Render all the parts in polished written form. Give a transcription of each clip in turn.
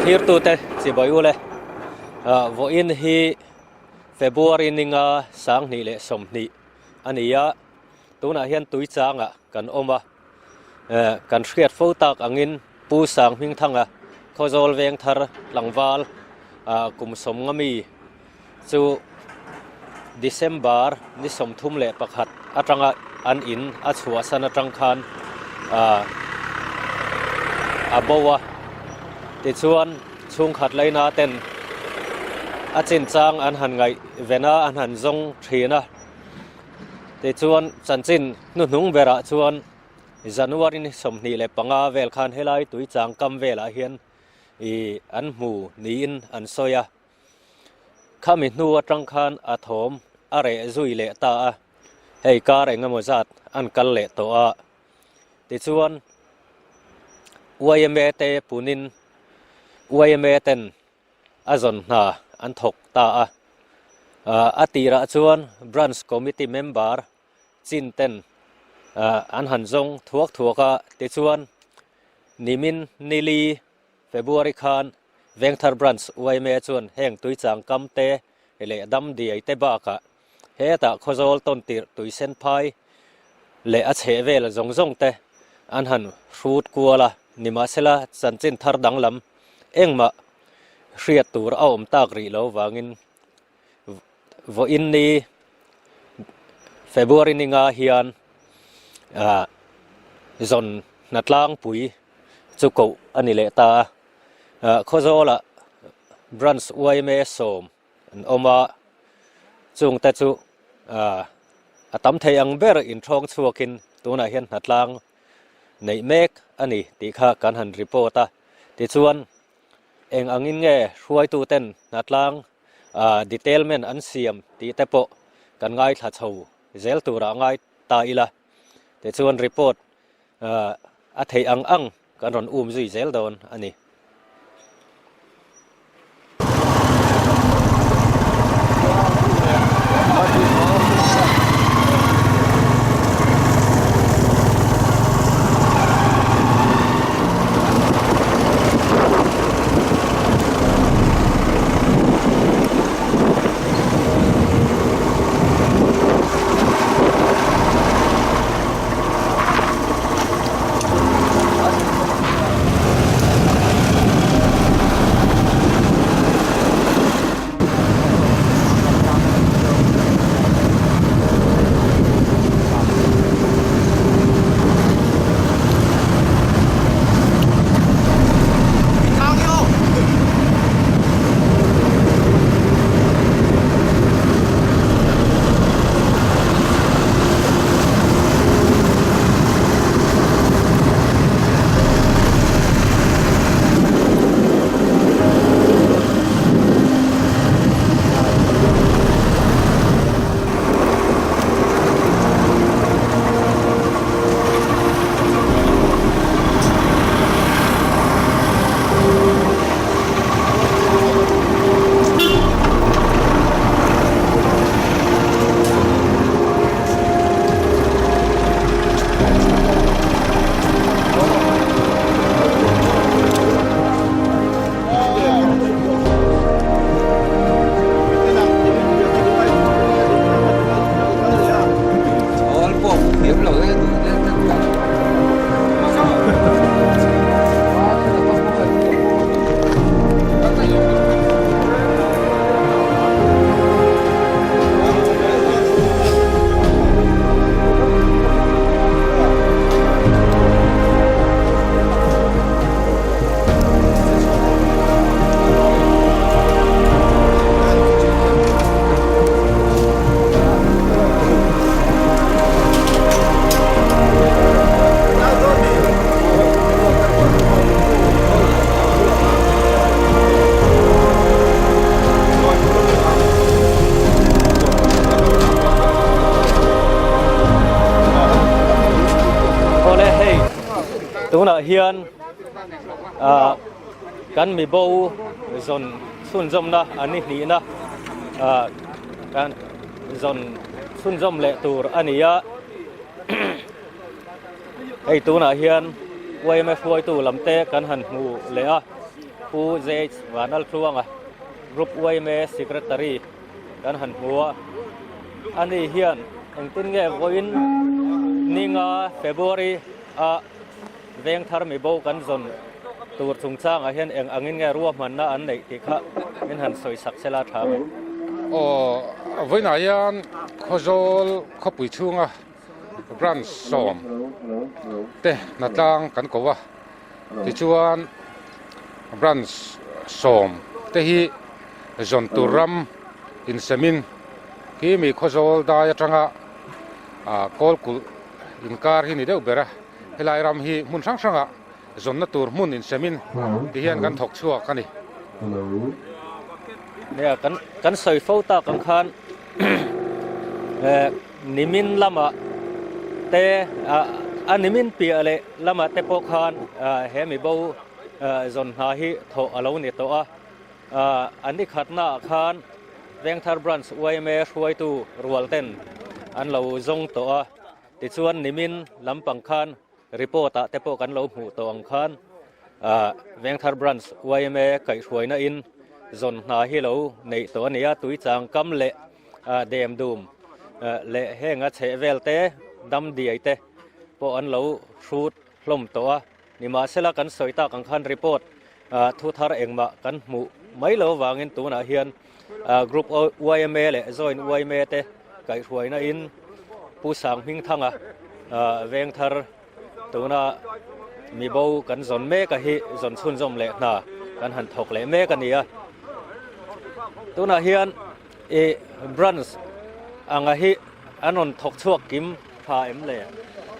Thirtute chibai ule vawiin hi February ninga 2020 a ni a, tunah hian tui changah kan awm a, kan hriat fo tak angin Pu Sanghmingthanga Khawzawl Vengthar tlangval kum 50 mi chu December ni 31 atanga an in a chhuahsan atang khan a bo a, tichuan chhungkhat laina ten a chinchang an han ngaih ven a, an han zawng thin a, tichuan chanchin hnuhnung berah chuan January ni 25 vel khan helai tuichang kam velah hian ih an hmu niin an sawi a. Khami hnu atang khan a thawm a reh zui leh ta a, hei kar eng emaw zat an kal leh tawh a. Tichuan yma te punin yma ten a zawn hna an thawk ta a. A tirah chuan Branch Committee member chin ten an han zawng thuak thuak a, tichuan nimin nili February khan Vengthar Branch yma chuan heng tuichang kam te leh dam diai te bakah hetah Khawzawl tawn tirh tuisen phai leh a chheh vel zawng zawng te an han hrut kual a, nimahsela chanchin thar danglam engmah hriat tur a awm tak rih lo vangin vawiin ni February ni nga hian zawn hnatlangpui chu koh a ni leh ta a. Khawzawlah Branch yma sawm an awm a, chungte chu a tam thei ang ber inthawng chhuakin tunah hian hnatlang neih mek a ni tih kha kan han report a. Tichuan eng angin nge hruaituten hnatlang detailment an siam tih te pawh kan ngaithla chho zel turah ngai ta ila. Tichuan report a theih ang ang kan rawn um zui zel dawn a ni. Awle hei tunah hian ah kan mi bo zawn chhunzawmna an ni hnihna ah kan zawn chhunzawm leh tur a ni a hei tunah hian yma hruaitu lam te kan han hmu leh a. Pu JH Vanlaltluanga, Group yma Secretary kan han hmu a. Ani hian engtin nge vawiin ninga February a Vengthar mibo kan zawn tur chungchangah hian eng angin nge ruahmanna an neih tih kha min han sawi sak sela tha mai. Aw, vawiinah hian Khawzawl khawpui chhunga Branch sawm te hnatlang kan ko a, tichuan Branch sawm te hi zawn tur ram insemin khi mi Khawzawl dai atanga Kawlkulh inkar hi ni deuh ber a. Helai ram hi hmun hrang hrangah zawnna tur hmun insemin ti hian kan thawk chhuak a ni. Nia, kan kan sawi fo tak ang khan nimin lamah te a nimin piah leh lamah te pawh khan he mibo zawn hna hi thawh a lo ni tawh a. A ni khatnaah khan Vengthar Branch yma hruaitu rual ten an lo zawng tawh a. Tichuan nimin lampang khan report ah te pawh kan lo hmuh tawh ang khan Vengthar Branch yma kaihhruaina in zawn hna hi lo neih tawh a ni a, Tuichang kam leh Dem Dum leh heng a chheh vel te dam diai te pawh an lo hrut hlawm tawh a. Nimahsela kan sawi tak ang khan report thu thar engmah kan hmuh mai lo avangin tunah hian Group yma leh Joint yma te kaihhruaina in Pu Sanghmingthanga Vengthar tuna mibo kan zawn mek a hi zawn chhunzawm leh hna kan han thawk leh mek a ni a. Tunah hian i branch anga hi an rawn thawk chhuak kim tha em le?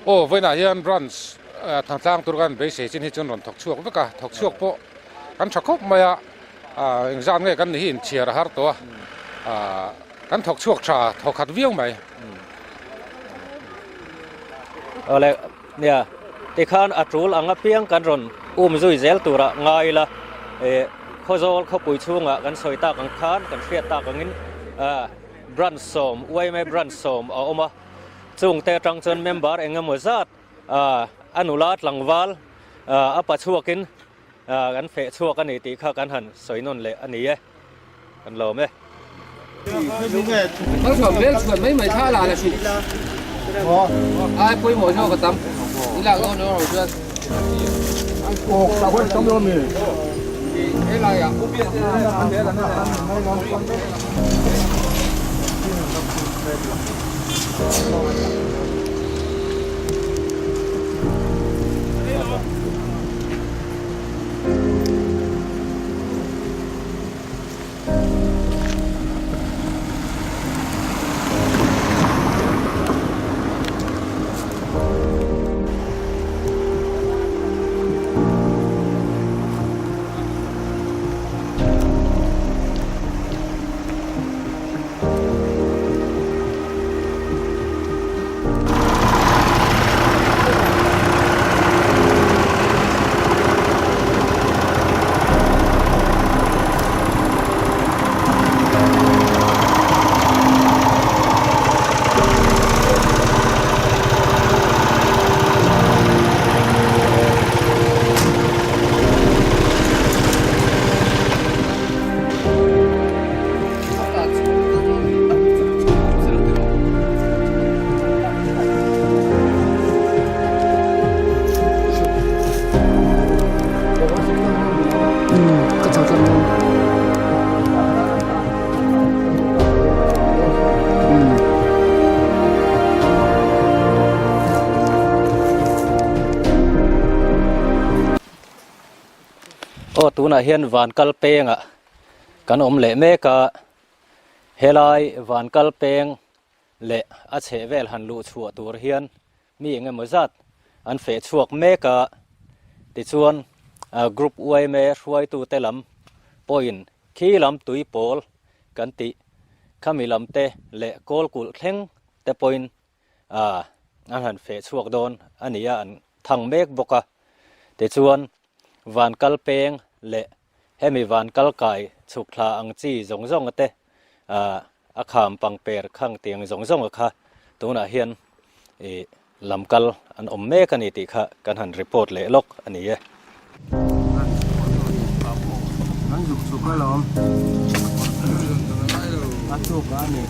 Aw, vawiinah hian branch Thangtlang tur kan beisei chin hi chuan rawn thawk chhuak vek a, thawk chhuak pawh kan tha khawp mai a, engzat nge kan ni hi inchhiar a har tawh a, kan thawk chhuak tha thawk khat viau mai. Awle, nia, tikhan a tul ang apiang kan rawn um zui zel turah ngai ila, Khawzawl khawpui chhungah kan sawi tak ang khan kan hriat tak angin branch sawm, yma branch sawm a awm a, chungte atang chuan member eng emaw zat a nula tlangval a pa chhuakin kan feh chhuak a ni tih kha kan han sawi nawn leh a ni e, kan lawm e. Aw tunah hian van kal pengah kan awm leh mek a, helai van kal peng leh a chheh vel han luh chhuah tur hian mi eng emaw zat an feh chhuak mek a, tichuan group yma hruaitute lam pawhin khi lam tui pawl kan tih khami lam te leh kawl kulh thleng te pawhin an han feh chhuak dawn a ni a, an thang mek bawk a, tichuan van kal peng leh hemi van kal kai chhuk thla ang chi zawng zawng te a kham pang per khang tiang zawng zawng a kha tunah hian ih lam kal an awm mek a ni tih kha kan han report leh lawk a ni e. An zuk chhuk alawm. A tuk a ni.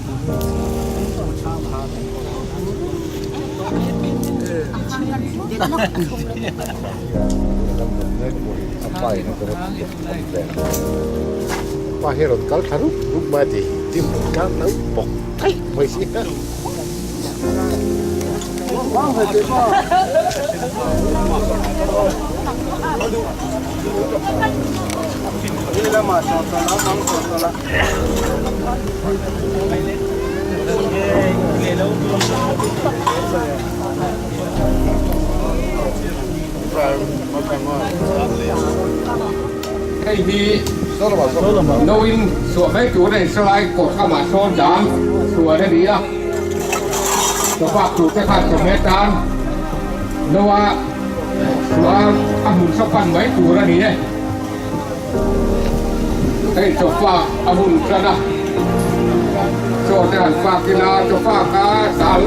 Pa hi rawn kal thla rup rup mai a ti tim rawn kal thla rup bawk theih mai si a. Hei hi Noin suah mai tur a ni salai kawt kamah sawn dan sual a ni a, chawfak tur te khan chawhmeh tan Noa suah a hmun saw pan mai tur a ni e. Hei chawfak a hun tan a, chaw te han fak ila chawfak a dal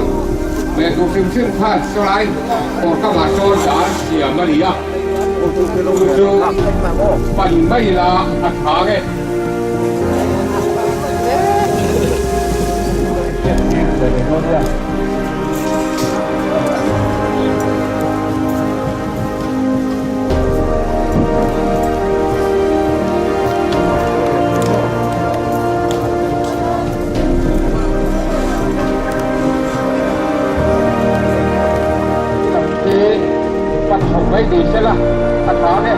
leh duh hrim hrim khan sawlai kawr kamah sawn dan siam a ni a. Chu chu pan mai ila a tha nge. Hi pan chho mai ni se la a tha nge.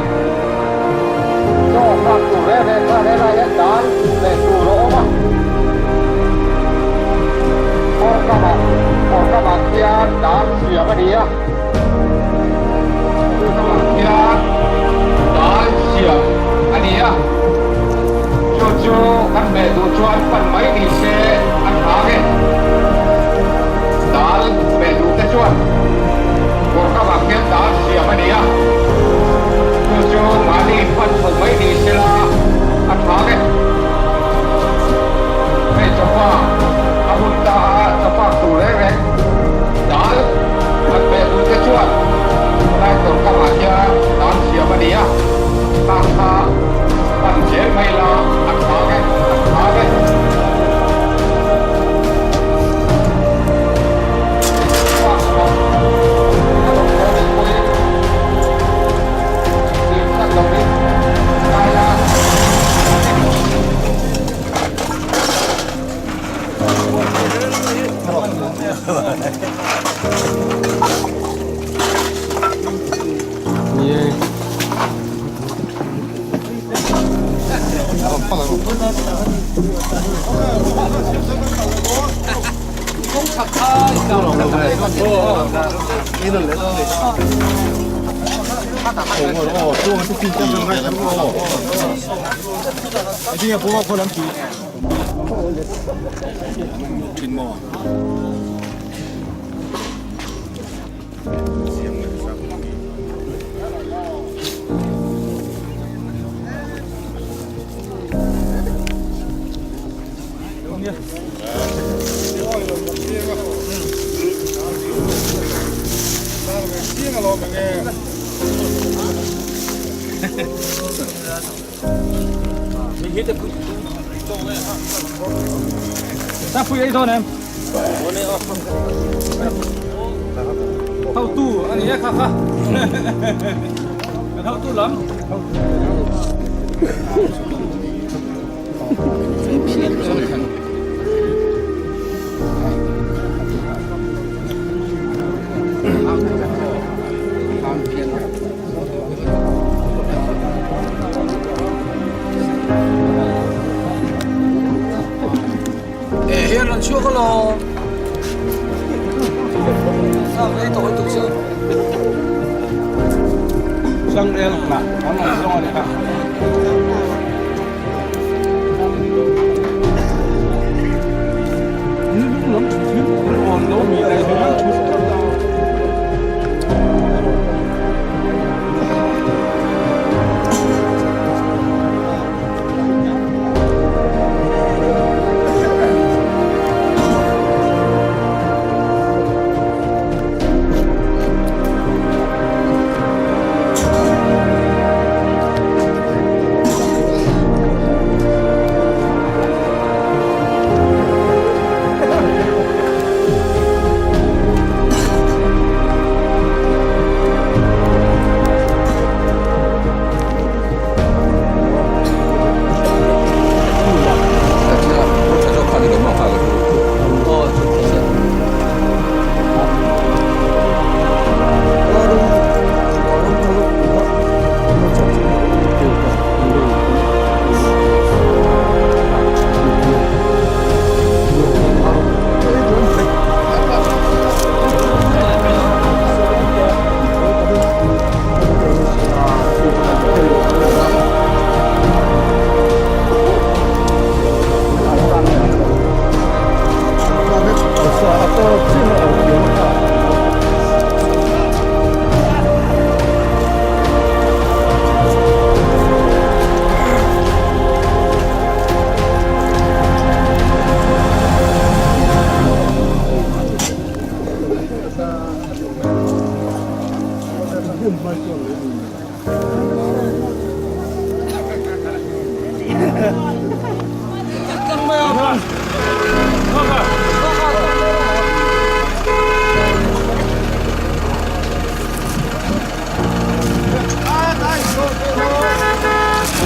Chaw fak tur reng reng kha helai hian dan leh tur a awm a. Kawr kamah kawr kamah khian dan siam a ni a. Kawr kamah khian dan siam a ni a. Chu chu kan hmeh duh chuan pan mai ni se a tha nge. Dal hmeh duh te chuan kawr kamah khian dal siam a ni a, chu chu mahni pan chho mai ni sela a tha nge. Hei chawpa a hun ta a, chawpa tur reng reng dal han hmeh duh te chuan helai kawr kamah hian dal siam a ni a, khang kha pan zel mai la a tha nge, a tha nge.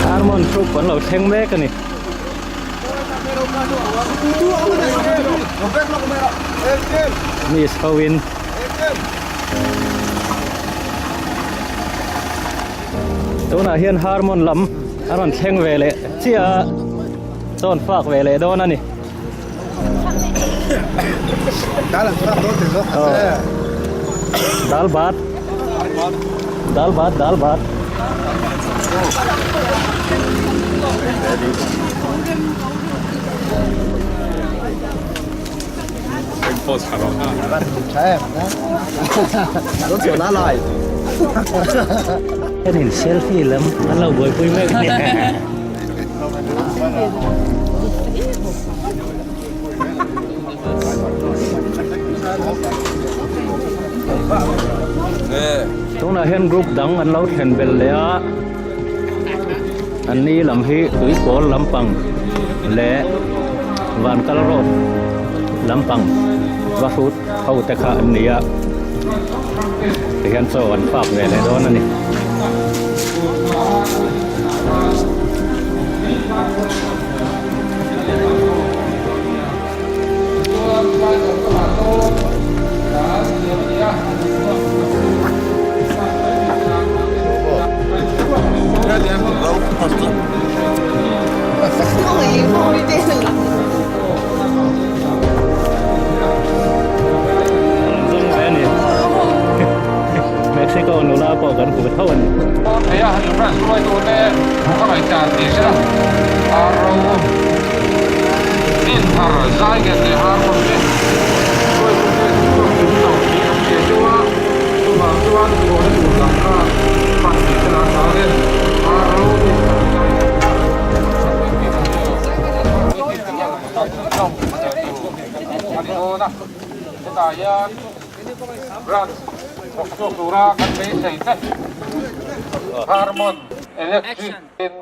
Harmon Troop an lo thleng mek a ni. Miss ho in. Tunah hian Harmon lam a rawn thleng ve leh chiah a, chawn fak ve leh dawn a ni. Dal bat dal bat dal bat Henin selfie lam an lo buaipui mek a ni. Tunah hian group dang an lo thlen belh leh a, an ni lam hi tuipawl lampang leh Vankal road lampang va hrut ho te kha an ni a, tihian chaw an fak ve leh dawn a ni. Mexico nula pawh kan hmu tho a ni. Dinthar zaigen leh harmon te hruaitute chhuak kim lo tih an hria deuh a, chuvang chuan thawhna tur dang kha pan tih te lah changin Aro Dinthar zaigen a ni dawn a, hetah hian branch thawk chhuak tura kan beisei te Harmon Electric in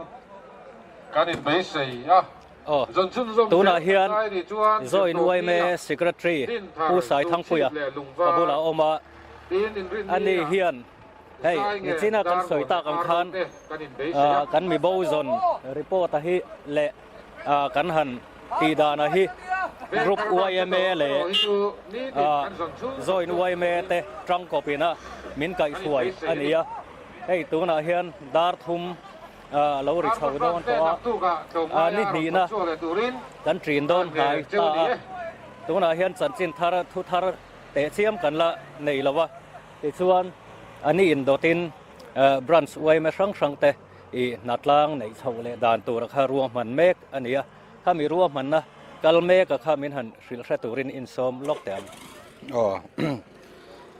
kan inbeisei a. Aw, tunah hian Zoin yma Secretary Pu Saithangpuia ka bulah a awm a, ani hian hei nichina kan sawi tak ang khan kan mi bo zawn report a hi leh kan han tih dan a hi Group yma leh Zoin yma te tangkawpin a min kaihhruai a ni a, hei tunah hian dar thum a lo ri chho dawn tawh a, ni hnihna kan ṭin dawn hnai ta a, tunah hian chanchin thar thu thar teh chiam kan la nei lo a, tichuan a ni indawtin branch yma hrang hrang te i hnatlang neih chhoh leh dan tura kha ruahman mek a ni a, khami ruahmanna kal mek a kha min han hrilh hre turin insawm lawk teh ang. Aw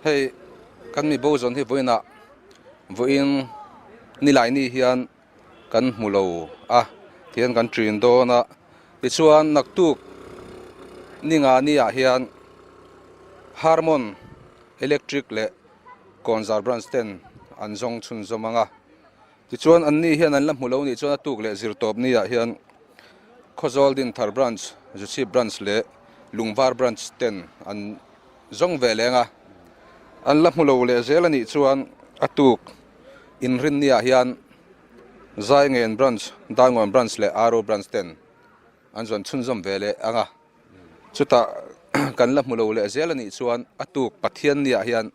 hei kan mi bo zawn hi vawiinah Vawiin nilaini hian kan hmu lo a, tihian kan ṭin dawn a, tichuan naktuk ningani ah hian Harmon Electric leh Kawnzar Branch ten an zawng chhunzawm ang a, tichuan anni hian an la hmu lo nih chuan a tuk leh zirtawp ni ah hian Khawzawl Dinthar Branch, Zuchhip Branch leh Lungvar Branch ten an Zawng ve leng a, an la hmu lo leh zel a nih chuan a tuk inrinniah hian Zaingen Branch, Daingawn Branch leh Aro Branch ten an zawn chhunzawm ve leh ang a. Chutah kan la hmu lo leh zel a nih chuan a tuk Pathianniah hian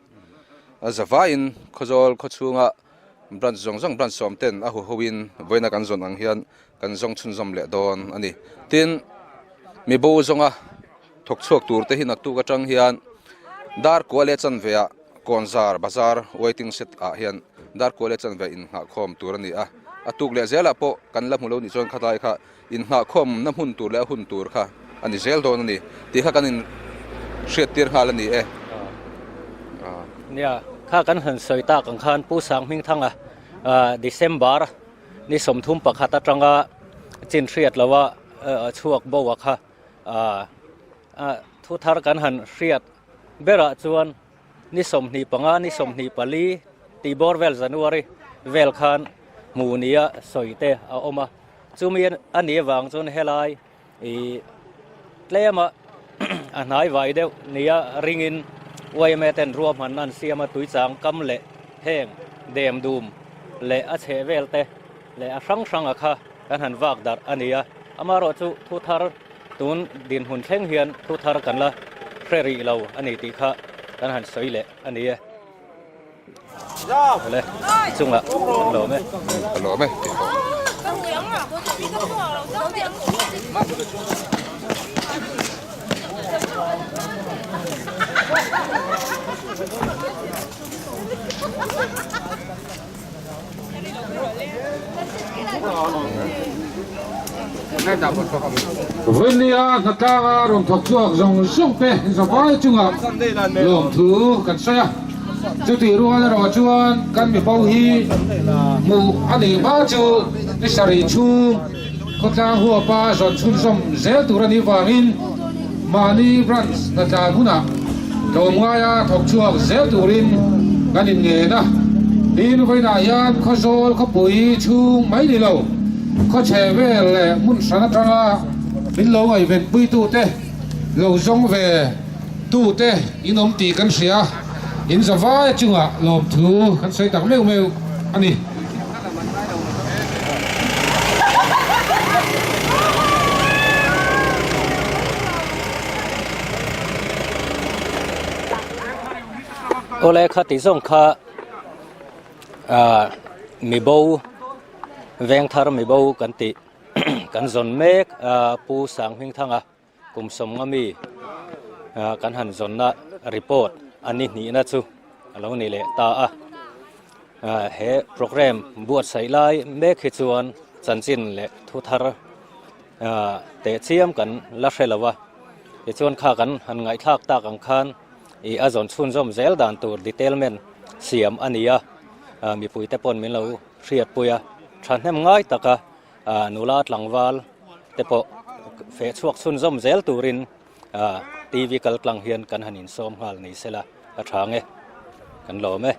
zavaiin Khawzawl khawchhunga Branch zawng zawng Branch sawm ten a huhoin vawiina kan zawn ang hian kan zawng chhunzawm leh dawn a ni. Tin, mibo zawnga Thawk chhuak tur te hi naktuk atang hian dar kua leh chanve ah Kawnzar bazar waiting shed ah hian dar kua leh chanve innghahkhawm tur a ni a, a tuk leh zelah pawh kan la hmu lo nih chuan khatlai kha innghahkhawm na hmun tur leh a hun tur kha a ni zel dawn a ni tih kha kan in hriattir nghal a ni e. Nia, kha kan han sawi tak ang khan Pu Sanghmingthanga December ni 31 atanga chin hriat loha chhuak bo a kha Thu thar kan han hriat berah chuan ni 25, ni 24 tih bawr vel January vel khan hmuh nia sawi te a awm a. Chumi a nih avang chuan helai ih tlema a hnai vai deuh nia ringin yma ten ruahmanna an siam a, tuichang kam leh heng dem dum leh a chheh vel te leh a hrang hranga kha kan han vak darh a ni a. Amaherawhchu thu thar tun dinhmun thleng hian thu thar kan la hre rih lo a ni tih kha kan han sawi leh a ni e. Awle chungah kan lawm e. Ka lawm e tih pawh. Vawinia hnatlanga rawn thawk chhuak zawng zawng te zavai chungah lawmthu kan sawi a, chutih rual erawh chuan kan mibo hi hmuh a nih hma chu ni sarih chhung khawtlang huapa zawn chhunzawm zel tur a nih vangin mahni branch hnatlan hunah tlawmngaia thawk chhuak zel turin kan inngen a. Tin, vawiinah hian Khawzawl khawpui chhung mai ni lo, khawchhe vel leh hmun hran atanga min lo ngaihvenpuitute, lo zawng ve tute in awm tih kan hria. In zavai chungah lawmthu kan sawi tak meuh meuh a ni. Awle kha tih zawng kha ah mibo vengthar mibo kan tih kan zawn mek a Pu Sanghmingthanga kum sawmnga mi ah kan han zawnna report a ni hnihna chu a lo ni leh ta a ah he programme buatsaih lai mek hi chuan chanchin leh thu thar ah teh chiam kan la hre lo a tichuan kha kan han ngaihthlak tak ang khan ih a zawn chhunzawm zel dan tur detailment siam a ni a ah mipuite pawn min lo hriatpui a thahnem ngai taka ah nula tlangval te pawh feh chhuak chhunzawm zel turin ah TV kal tlang hian kan han insawm nghal ni sela a tha nge kan lawm e.